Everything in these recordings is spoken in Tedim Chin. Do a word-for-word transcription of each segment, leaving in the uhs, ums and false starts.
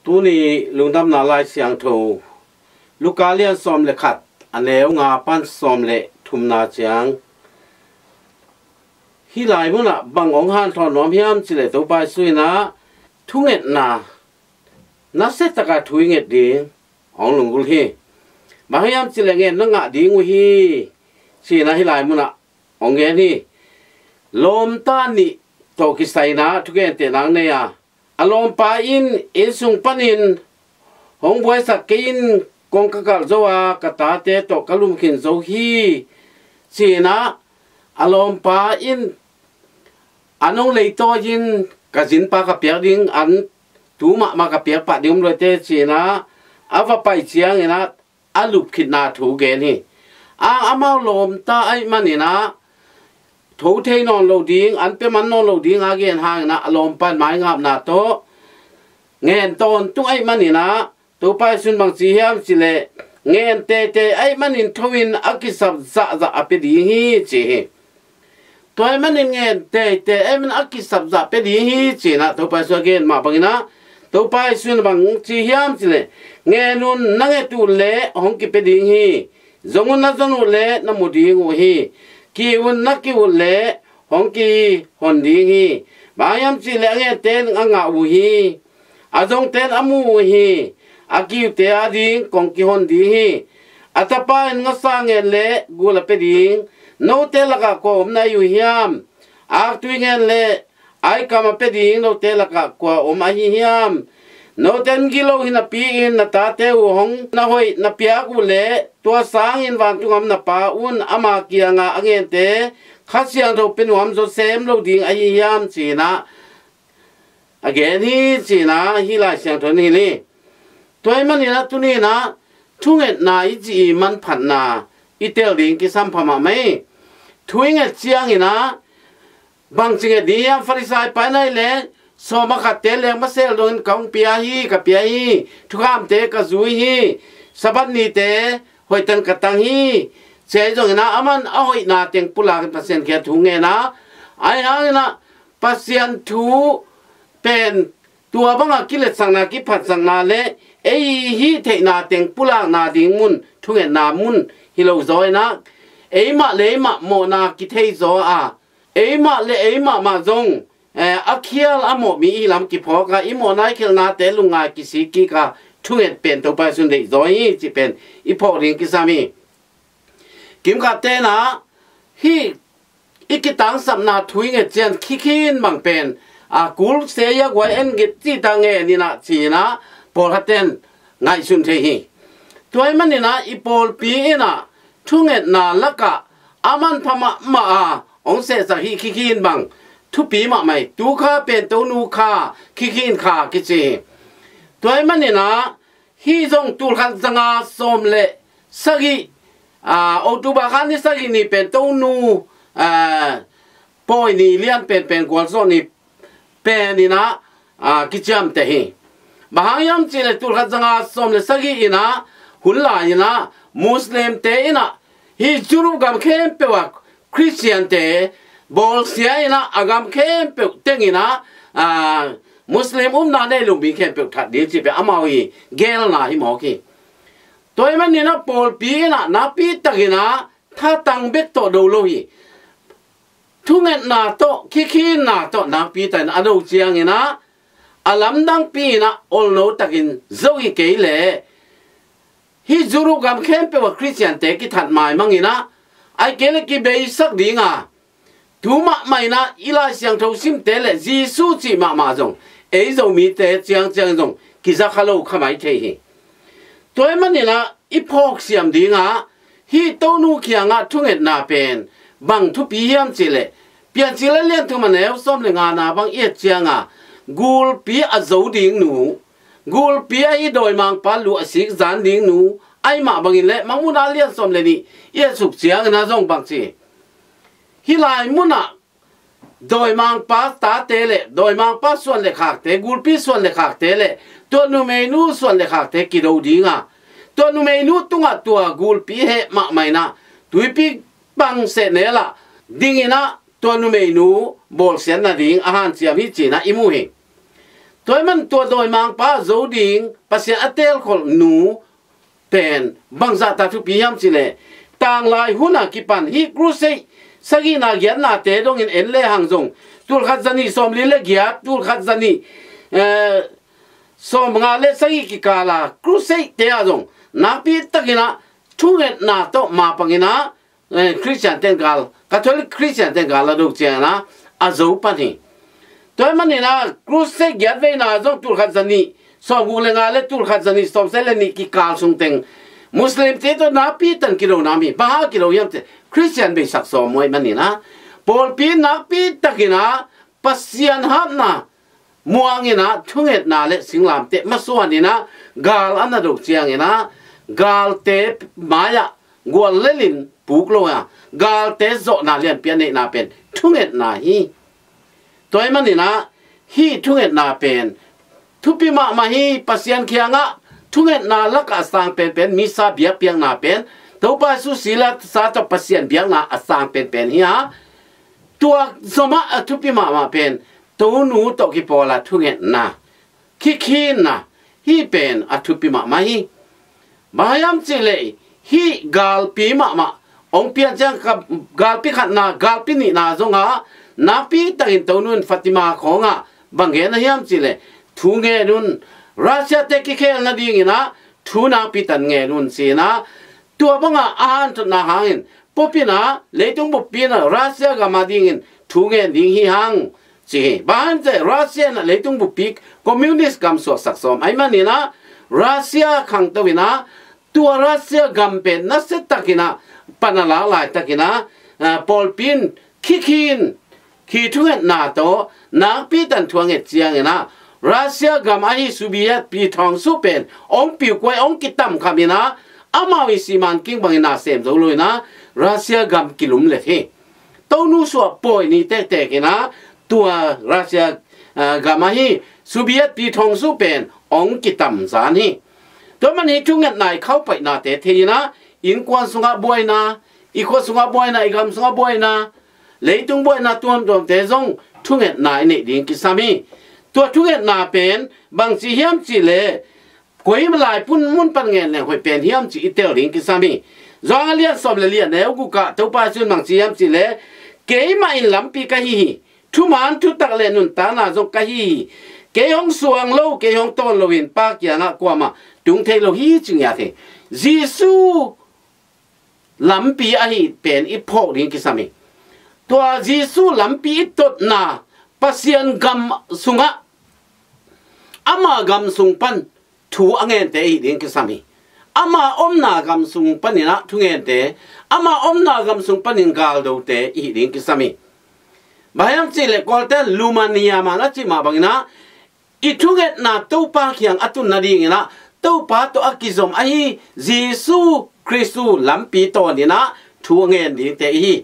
Tuni lungdamna Lai Siangtho Luka lian sawm le khat, a neu nga pan sawm le thumna ciang, hih lai munah bang hong hanthawn nuam hiam cih leh Topa Jesu in ah thungetna nasia taka thu i nget ding hong lunggulh hi. Bang hiam cih leh ngen na ngah ding uh hi, ci-in ah hih lai munah hong gen hi. Lawmta nih tawh kisai in ah thugentehna hong nei a, a lawmpa in inn sung panin hong buaisak kei in, kong ka kalh zo a, ka tate tawh ka lum khin zo hi, ci-in ah a lawmpa in an hong leitawi in, ka zinpa ka piak ding, an tu mahmah ka piak pah ding om lo hi teh, ci-in ah a va pai ciangin ah a lupkhitna thu gen hi. A, amau lawmta ahih manin ah tho thei nawn lo ding, an pia man nawn lo ding a gen hangin ah a lawmpa in maingapna tawh ngen tawntung ahih manin ah Topa Jesu in bang ci hiam cih leh, ngen teitei ahih manin tho in a kisap zahzah a pia ding hi, ci hi. Tua ahih manin ngen teitei ahih manin a kisap zah pia ding hi, ci-in ah Topa Jesu a gen mah bangin ah, Topa Jesu in bang ci hiam cih leh, ngen un, na nget uh leh hong kipia ding hi. Zong un, na zon uh leh na mu ding uh hi. Kiu un, na kiu uh leh hong kihon ding hi. Bang hiam cih leh a ngente in a ngah uh hi. A zongte in a mu uh hi. A kiute ading kong kihon ding hi. A tapa in ngasa ngen leh gul a pia ding. Note lakah kua om na hi uh hiam? Aktui ngen leh aikam a pia ding note lakah kua om ahi hiam? Note in gilo hi napi-in na tate uh hong na hoih na piak uh leh, tua sangin vantung a om na Pa un ama kiangah a ngente Kha Siangtho pia nuam zaw sem lo ding ahi hiam, ci-in ah a gen hi, ci-in ah hih Lai Siangtho in hilh hi. Tua ahih manin ah tuni in ah thungetna i cih i manphatna i tel ding kisam pha mahmah hi. Thu i nget ciangin ah bang ci nget ding hiam? Farisai pa in ahih leh sawm a khatte leng masel dongin ka hong pia hi, ka pia hi. Thukhamte ka zui hi. Sabbath nite hoihtakin ka tang hi, ci hi. Zongin ah aman a hoihna teng pulakin Pasian kiang thu ngen a, ahi hangin ah Pasian thu pen tua banga kiletsakna, kiphatsakna le ei hih theihna teng pulakna ding mun, thungetna mun hi lo zaw in ah, eimah le eimah mawhna kithei zaw a, eimah le eimah mah zong, eh, a khial a mawh mi i hi lam kiphawk a, i mawhna i khialhnate lungngai kisik kik a, thunget pen Topa Jesu in deih zaw hi cih pen i phawk ding kisam hi. Kimkhat ten ah hih i kitangsapna thu i nget ciang khikhin bang pen, a, kul se a guai en git cih ta ngen in ah, ci-in ah pawlkhat ten ngaihsun thei hi. Tua ahih manin ah i pawlpi in ah thungetna lakah a manpha mahmah a hong sehsak hih khikhin bang thupi mahmah hi. Tu kha pen Tonu kha, khikhin kha kici hi. Tua ahih manin ah hih zong tulkhat zanga sawm le sagih, a, October kha ni sagih ni pen Tonu, a, pawi ni lian penpen gualzawh ni pen in ah, a, kiciamteh hi. Bang hang hiam cih leh tulkhat zanga sawm le sagih in ah hun lai in ah Muslimte in ah hih Europe gam khempeuh ah Khristiante bawlsia in ah a gam khempeuh teng in ah, a, Muslim umna nei lo mi khempeuh that ding cih pen amau i gelna hi mawk hi. Tua ahih manin ah pawlpi in ah nakpi takin ah thatang bek tawh do lo hi. Thungetna tawh, khikhinna tawh nakpi takin a do ciangin ah a lamdangpi in ah olno takin zo hi kei leh hih Europe gam khempeuh ah Khristiante kithat maimang in ah, ahih kei leh kibeisak ding a, tu mahmah in ah i Lai Siangtho simte le Jesu cih mahmah zong ei Zomite ciangciang zong kiza kha lo kha mai thei hi. Tua ahih manin ah i phawksiam ding ah hih Tonu kiangah thungetna pen bang thupi hiam cih leh, Piancil a lian thum a neu sawm le ngana bang i et ciang a, gulpi a zo ding nu, gulpi ahi dawimangpa lu a sik zan ding nu, ahih mah bangin le Mangmuhna lian sawm le nih i et suk ciangin ah zong bang ci, hih lai munah dawimangpa tate le dawimangpa suan le khakte, gulpi suan le khakte le tua numeinu suan le khakte kido ding a, tua numeinu tungah tua gulpi heh mahmah in ah tuipi pang sehnel ah ding in ah tua numeinu bawlsiat nading a hanciam hi, ci-in ah i mu hi. Tua ahih man tua dawimangpa zo ding Pasian a teelkholh nu pen bangzahta thupi hiam cihleh, tanglai huna kipan hih crusade sagihna giatnate dongin en lehang zong, tulkhat zanih sawmli le giat, tulkhat zanih, eh, sawmnga le sagih kikala crusade te ah zong nakpi takinah thungetna tawh mapanginah, eh, Khristian ten gal, Catholic Khristian ten gal a do ciangin ah a zo pan hi. Tua ahih maninah crusade giat veina zong tulkhat zanih sawmguk le nga le tulkhat zanih sawmsagih le nih kikal sungteng Muslim te tawh nakpi tan kido nam hi. Bang hang kido hiam cihleh Khristian beisak sawm uh ahih maninah pawlpi nakpi takinah Pasian hapna muanginah thungetna le singlamteh masuaninah gal a na do cianginah galte mai-ah gual lelin puk lo a, galte zawhna lianpi a neihna pen thungetna hi. Tua ahih maninah hih thungetna pen thupi mahmah hi. Pasian kiangah thungetna lakah a sang penpen misa biakpiakna pen Topa Jesu sila sa tawh Pasian biakna a sang penpen hi a, tua zomah a thupi mahmah pen Tonu tawh kipawl a thungetna, khikhinna, hih pen a thupi mahmah hi. Bang hiam cihleh hih galpi mahmah hong pian ciang ka, galpi khatna, galpi nihna zongah nakpi takin Tonu in Fatima khawngah bang gen a hiam cihleh, thu ngen un, Russia te kikhel nadinginah thu nakpi tan ngen un cinah, tua bangah a hanthotna hangin pawpinah leitung buppi inah Russia gam a dingin thu ngen ding hi hang ci hi. Bang hang cihleh Russia inah leitung buppi communist gam suaksak sawm ahih maninah Russia khangto inah tua Russia gam pen nasia takinah pan a lak laitakinah, ah, pawlpi in khikhin, khi thungetna tawh nakpi tan thu a nget cianginah Russia gam ahi Soviet pi thawngsuh pen hong piukuai, hong kitamkham inah amau i siman king bangin na sem zo lo inah Russia gam kilumlet hi. Tonu suah pawi ni tektek inah tua Russia, ah, gam ahi Soviet pi thawngsuh pen hong kitamzan hi. Tua man hi thungetna i khauhpaihnate thei inah innkuan sungah buaina, i khua sungah buaina, i gam sungah buaina, leitung buaina tuamtuamte zong thungetna i neih ding kisam hi. Tua thungetna pen bangci hiam cihleh, koi lai pun mun pan ngen leng hoih pen hiam cih i tel ding kisam hi. Johan a lian sawm le li a neu gukah Topa Jesu in bangci hiam cihleh, keimah in lampi ka hi hi. Thuman thutak le nuntakna zong ka hi hi. Kei hong suang lo, kei hong tawn loin Pa kiangah kuamah tung thei lo hi ci ngiat hi. Jesu lampi ahi pen i phawk ding kisam hi. Tua Jesu lampi i totna Pasian gam sungah ama gam sung pan thu a ngente i hih ding kisam hi. Ama omna gam sung paninah thungente, ama omna gam sung panin galdote i hih ding kisam hi. Bang hiam cihleh Kawlte lumania man a cih mah banginah i thungetna Topa kiang a tun nadinginah Topa tawh a kizom ahi Jesu Khristu lampi tawninah thu a ngen dingte i hi.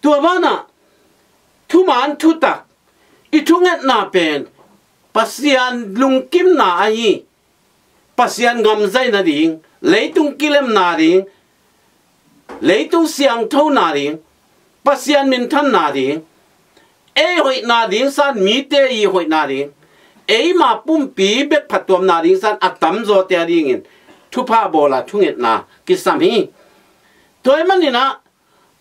Tua banah thuman thutak i thungetna pen Pasian lungkimna ahi, Pasian ngamzai nading, leitung kilemna ding, leitung siangthona ding, Pasian minthanna ding, ei hoihna ding san mite i hoihna ding, eima pumpi bek phattuamna ding san a tamzawte a dingin thupha bawla thungetna kisam hi. Tua ahih maninah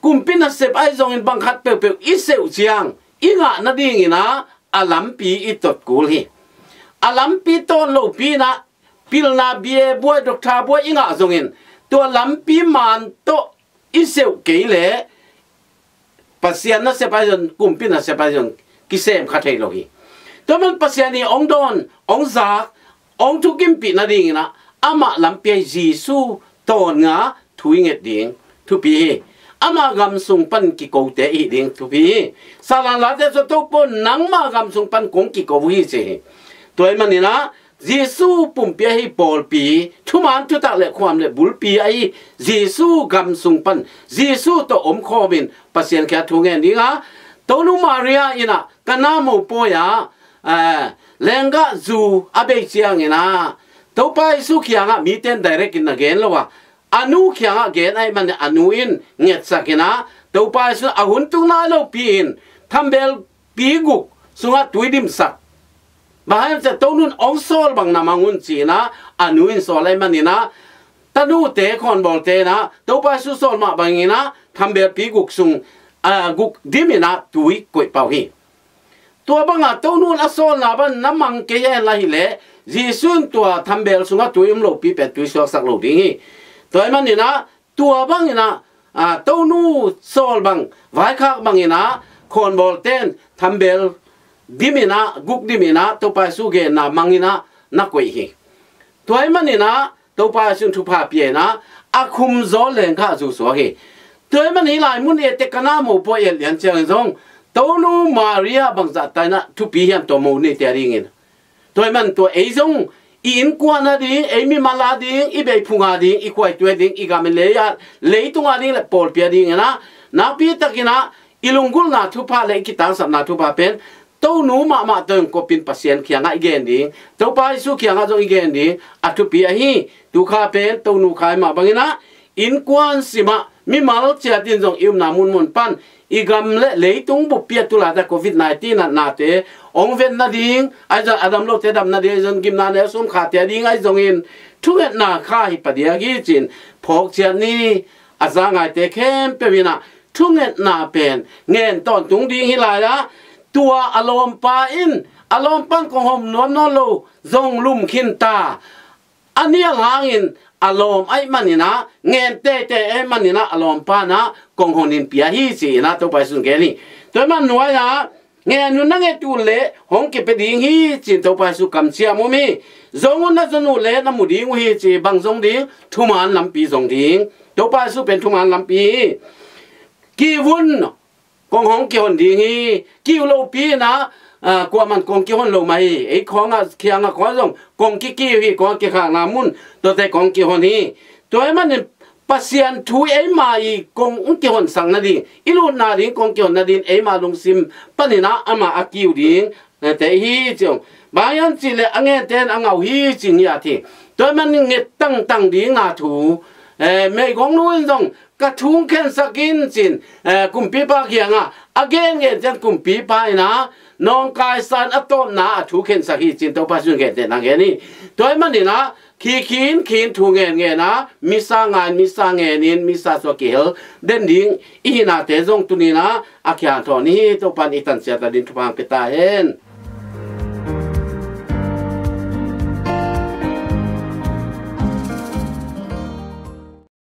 kumpi nasep ahi zongin bangkhat peuhpeuh i seuh ciang i ngah nadinginah a lampi i tot kul hi. A lampi tawn lopi inah pilna bia buai, doctor buai i ngah zongin tua lampi man tawh i seuh kei leh Pasian nasep ahi zong, kumpi nasep ahi zong kisem kha thei lo hi. Tua man Pasian i hong dawn, hong zak, hong thukimpih nadinginah amah lampi ahi Jesu tawnnga thu i nget ding thupi hi. Ama gam sung pan kikote i hih ding thupi hi. Salan late sua Topa, nangma gam sung pan kong kiko uh hi ci hi. Tua ahih maninah Jesu pumpi ahi pawlpi, thuman thutak le khuam le bulpi ahi Jesu gam sung pan Jesu tawh omkhawmin Pasian kiangah thu ngen dinga, Tonu Maria inah Kana mopawi ah, eh, lenggah zu a bei cianginah Topa Jesu kiangah mite in direct in na gen lo a, a nu kiangah gen ahih manin a nu in ngetsakinah Topa Jesu a hun tung nai lopi in thambelpi guk sungah tui dimsak Bang hang hiam cih leh Tonun hong sawl bang na mang un ci-in ah, a nu in sawl ahih manin ah, tanute khawnbawlte in ah Topa Jesu sawl mah bangin ah thambelpi guk sung, a, guk dimin ah tui koih pah uh hi. Tua bangah Tonun a sawlna bang na mang kei hen la hi leh, Jesu in tua thambel sungah tui um lopi pen tui suaksak lo ding hi. Tua ahih manin ah tua bangin ah, a, Tonu sawl bang, vaikhak bangin ah khawnbawlte in thambel dimin ah, guk dimin ah Topa Jesu genna mangin ah na koih hi. Tua ahih manin ah Topa Jesu in thupha pia in ah, a khum zaw leng kha a zusuak hi. Tua ahih manin hih lai mun Etekana mopawi et lian ciangin zong, Tonu Maria bangzah ta in ah thupi hiam tua mo neite a dingin. Tua ahih manin tua ei zong i innkuan a ding, ei mimal a ding, i beiphung a ding, i khuaitui a ding, i gam i lei a, leitung a ding le pawlpi a dingin ah, nakpi takin ah i lunggulhna thupha le i kitangsapna thupha pen Tonu mahmah tawh kopin Pasian kiangah i gen ding, Topa Jesu kiangah zong i gen ding a thupi ahi. Tu kha pen Tonu khai mah bangin ah, innkuan simah mimal ciat in zong i upna munmun pan, i gam le leitung buppi a tu laitak Covid nineteen natnate hong vet nading, ahi zong a dam lote dam nading, ahi zong gimna neu sum khate a ding ahi zongin thungetna kha hi padiak hi ci-in phawk ciat ni. A za ngaite khempeuh in ah thungetna pen ngen tawntung ding hi lai ah, tua a lawmpa in, a lawmpa in kong hon nuam nawn lo zong lum khin ta. A nial hangin a lawm ahih manin ah, ngen teitei ahih manin ah, a lawmpa in ah kong honin pia hi ci-in ah Topa Jesu in gen hi. Tua ahih man nuai-ah, ngen un na nget uh leh hong kipia ding hi ci-in Topa Jesu kamciam om hi. Zong un na zon uh leh na mu ding uh hi ci, bang zong ding, thuman lampi zong ding. Topa Jesu pen thuman lampi hi. Kiu un, kong hong kihon ding hi. Kiu lopi in ah, a, kuaman kong kihon lo mah hi. Ei khawng ah, kiang ah khawng zong kong kikiu hi, kong ah kikhakna mun tuate kong kihon hi. Tua ahih manin Pasian thu eima i kong hong kihonsak nading, i lutna ding kong kihon nading eima lungsim panin ah amah a kiu ding, eh, te hi ci ung. Bang hang hiam cih leh a ngente in a ngah uh hi ci ngiat hi. Tua ahih manin nget tangtang dingna thu, eh, meigongnu in zong ka thu khensak in ci-in, eh, kumpipa kiangah a gengen ciang kumpipa in ah nawngkaisa in a tawpna a thu khensak hi ci-in Topa Jesu in gentehna gen hi. Tua ahih manin ah khi khin khin thu ngen ngen a, missa ngai in, missa ngen in, missa sung ah kihel den ding i hihnate zong tuni-in ah a kihanthawn hi. Topa in i tan ciat nading thupha hong pia ta hen.